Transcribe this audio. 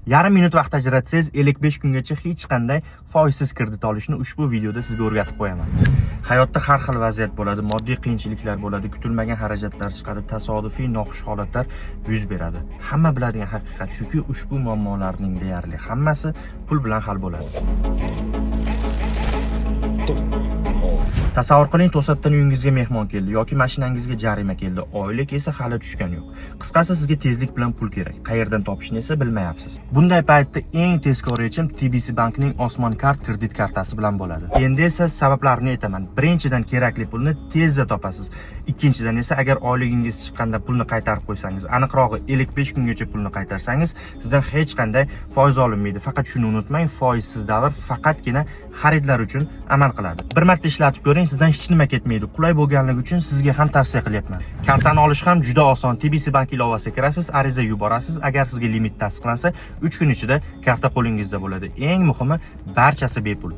Yarim minut vaqt ajratsangiz, 55 kungacha hech qanday foizsiz kredit olishni ushbu videoda sizga o'rgatib qo'yaman. Hayotda har xil vaziyat bo'ladi, moddiy qiyinchiliklar bo'ladi, kutilmagan xarajatlar chiqadi, tasodifiy noxush holatlar yuz beradi. Hamma biladigan haqiqat shuki, ushbu muammolarning deyarli hammasi pul bilan hal bo'ladi. Tasavvur qiling, to'satdan uyingizga mehmon keldi yoki mashinangizga jarima keldi, oylik esa hali tushgani yo'q. Qisqasi, sizga tezlik bilan pul kerak. Qayerdan topishni esa bilmayapsiz. Bunday paytda eng tezkor yechim TBC bankning Osmon kart kredit kartasi bilan bo'ladi. Endi esa sabablarini aytaman. Birinchidan, kerakli pulni tezda topasiz. Ikkinchidan esa, agar oyligingiz chiqqanda pulni qaytarib qo'ysangiz, aniqrog'i 55 kungacha pulni qaytarsangiz, sizdan hech qanday foiz olinmaydi. Faqat shuni unutmang, foizsiz davr faqatgina xaridlar uchun amal qiladi. Bir marta ishlatib ko'ring, sizdan hech nima ketmaydi. Qulay bo'lganligi uchun sizga ham tavsiya qilyapman. Kartani olish ham juda oson. TBC bank ilovasiga kirasiz, ariza yuborasiz. Agar sizga limit tasdiqlansa, 3 kun ichida karta qo'lingizda bo'ladi. Eng muhimi, barchasi bepul.